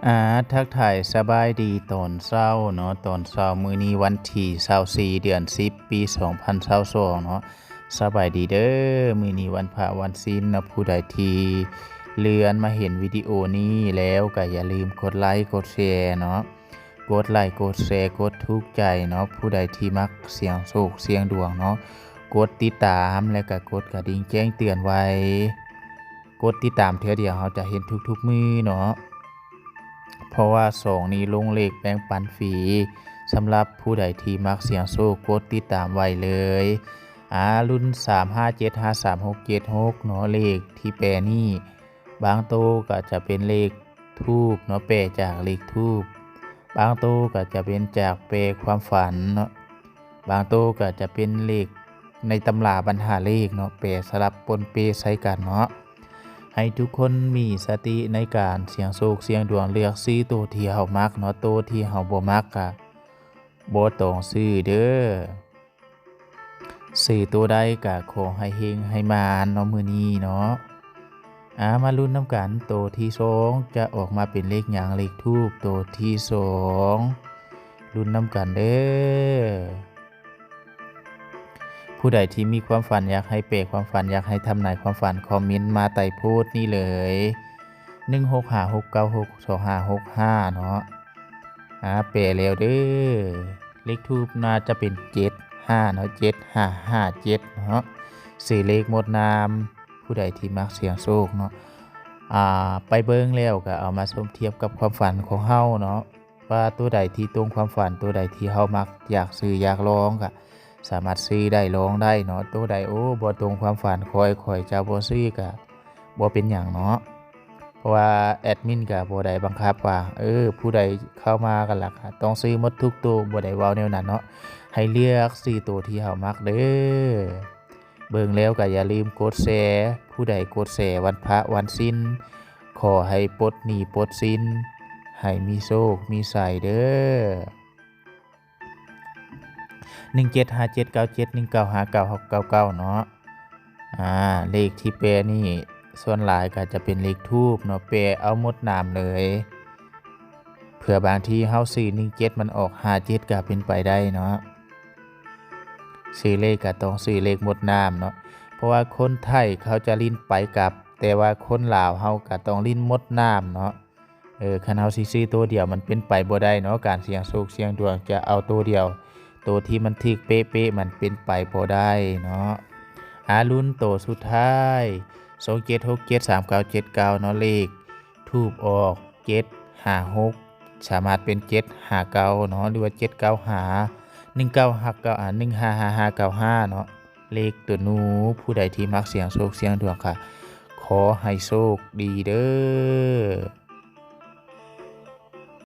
ອາ ທັກທາຍສະບາຍດີຕອນເຊົ້າເນາະ, ຕອນເຊົ້າມື້ນີ້ວັນທີຊາວສີ່ ເດືອນສິບ ປີສອງພັນຊາວສອງເນາະ. ສະບາຍດີເດີ, ມື້ນີ້ວັນພະວັນສິນເນາະ, ຜູ້ໃດທີ່ເລື່ອນມາເຫັນວິດີໂອນີ້ແລ້ວກໍຢ່າລືມກົດໄລກົດແຊເນາະ, ກົດໄລກົດແຊ ກົດຖືກໃຈເນາະ. ຜູ້ໃດທີ່ມັກສ່ຽງໂຊກສ່ຽງດວງເນາະ, ກົດຕິດຕາມ ແລະກໍກົດກະດິ່ງແຈ້ງເຕືອນໄວ້. ກົດຕິດຕາມເທື່ອດຽວເຮົາຈະເຫັນທຸກໆມື້ເນາະ, ເພາະວ່າຊ່ອງນີ້ລົງເລກແບ່ງປັນຟຣີ. ສຳລັບຜູ້ໃດທີ່ມັກສ່ຽງໂຊກ ກົດຕິດຕາມໄວ້ເລີຍ. ອາ ລຸ້ນສາມຫ້າເຈັດຫ້າສາມຫົກເຈັດຫົກເນາະ, ເລກທີ່ແປນີ້ ບາງໂຕກໍຈະເປັນເລກທູບເນາະ, ແປຈາກເລກທູບ, ບາງໂຕກໍຈະເປັນຈາກແປຄວາມຝັນເນາະ, ບາງໂຕກໍຈະເປັນເລກໃນຕຳລາບັນຫາເລກເນາະ, ແປສະຫຼັບປົນເປໃສ່ກັນເນາະ. ໃຫ້ທຸກຄົນມີສະຕິໃນການສ່ຽງໂຊກສ່ຽງດວງ, ເລືອກຊື້ໂຕທີ່ເຮົາມັກເນາະ, ໂຕທີ່ເຮົາບໍ່ມັກກະບໍ່ຕ້ອງຊື້ເດີ. ຊື້ໂຕໃດກະຂໍໃຫ້ເຮັງໃຫ້ໝານເນາະມື້ນີ້ເນາະ. ອາ ມາລຸ້ນນຳກັນ, ໂຕທີສອງຈະອອກມາເປັນເລກຫຍັງ? ເລກທູບໂຕທີສອງ, ລຸ້ນນຳກັນເດີ. ຜູ້ໃດທີ່ມີຄວາມຝັນ ຢາກໃຫ້ແປຄວາມຝັນ, ຢາກໃຫ້ທຳນາຍຄວາມຝັນ, ຄອມເມັນມາໃຕ້ໂພສນີ້ເລີຍ, ໜຶ່ງຫົກຫ້າຫົກເກົ້າຫົກສອງຫ້າຫົກຫ້າເນາະ. ອາ ແປແລ້ວເດີ. ເລກທູບໜ້າຈະເປັນເຈັດຫ້າເນາະ, ເຈັດຫ້າຫ້າເຈັດເນາະ. ຊື່ເລກໝົດນາມ, ຜູ້ໃດທີ່ມັກສ່ຽງໂຊກເນາະ. ອາ ໄປເບິ່ງແລ້ວກໍເອົາມາສົມທຽບກັບຄວາມຝັນຂອງເຮົາເນາະ, ວ່າໂຕໃດທີ່ຕົງຄວາມຝັນ, ໂຕໃດທີ່ເຮົາມັກ ຢາກຊື້ຢາກລອງ ກໍສາມາດຊື້ໄດ້ລອງໄດ້ເນາະ. ໂຕໃດ ໂອ້ ບໍ່ຕົງຄວາມຝັນຂ້ອຍ, ຂ້ອຍຈະບໍ່ຊື້ ກໍບໍ່ເປັນຫຍັງເນາະ. ເພາະວ່າແອດມິນກໍບໍ່ໄດ້ບັງຄັບວ່າ ເອີ ຜູ້ໃດເຂົ້າມາກໍລະກະຕ້ອງຊື້ໝົດທຸກໂຕ, ບໍ່ໄດ້ເວົ້າແນວນັ້ນເນາະ. ໃຫ້ເລືອກຊື້ໂຕທີ່ເຮົາມັກເດີ. ເບິ່ງແລ້ວກໍຢ່າລືມກົດແຊ, ຜູ້ໃດກົດແຊວັນພະວັນສິນ ຂໍໃຫ້ປົດໜີ້ປົດສິນ, ໃຫ້ມີໂຊກມີໄຊເດີ. ໜຶ່ງເຈັດຫ້າເຈັດເກົ້າເຈັດ ໜຶ່ງເກົ້າຫ້າເກົ້າຫົກເກົ້າເກົ້າເນາະ. ອາ ເລກທີ່ແປນີ້ສ່ວນຫຼາຍກໍຈະເປັນເລກທູບເນາະ, ແປເອົາໝົດນາມເລີຍ. ເພື່ອບາງທີເຮົາຊື້ໜຶ່ງເຈັດ ມັນອອກຫ້າເຈັດກໍເປັນໄປໄດ້ເນາະ. ຊື້ເລກກໍຕ້ອງຊື້ເລກໝົດນາມເນາະ, ເພາະວ່າຄົນໄທເຂົາຈະຫຼິ້ນໄປກັບ, ແຕ່ວ່າຄົນລາວເຮົາກໍຕ້ອງຫຼິ້ນໝົດນາມເນາະ. ເອີ ຄັນເຮົາຊິຊື້ໂຕດຽວ ມັນເປັນໄປບໍ່ໄດ້ເນາະ, ການສ່ຽງໂຊກສ່ຽງດວງຈະເອົາໂຕດຽວ, ໂຕທີ່ມັນຖືກເປະໆ ມັນເປັນໄປບໍ່ໄດ້ເນາະ. ອາ ລຸ້ນໂຕສຸດທ້າຍ ສອງເຈັດຫົກເຈັດສາມເກົ້າເຈັດເກົ້າເນາະ, ເລກທູບອອກເຈັດຫ້າຫົກ ສາມາດເປັນເຈັດຫ້າເກົ້າເນາະ ຫຼືວ່າເຈັດເກົ້າຫ້າ ໜຶ່ງເກົ້າຫ້າເກົ້າ ອາ ໜຶ່ງຫ້າຫ້າເກົ້າຫ້າເນາະ. ເລກໂຕໜູ, ຜູ້ໃດທີ່ມັກສ່ຽງໂຊກສ່ຽງດວງກະຂໍໃຫ້ໂຊກດີເດີ.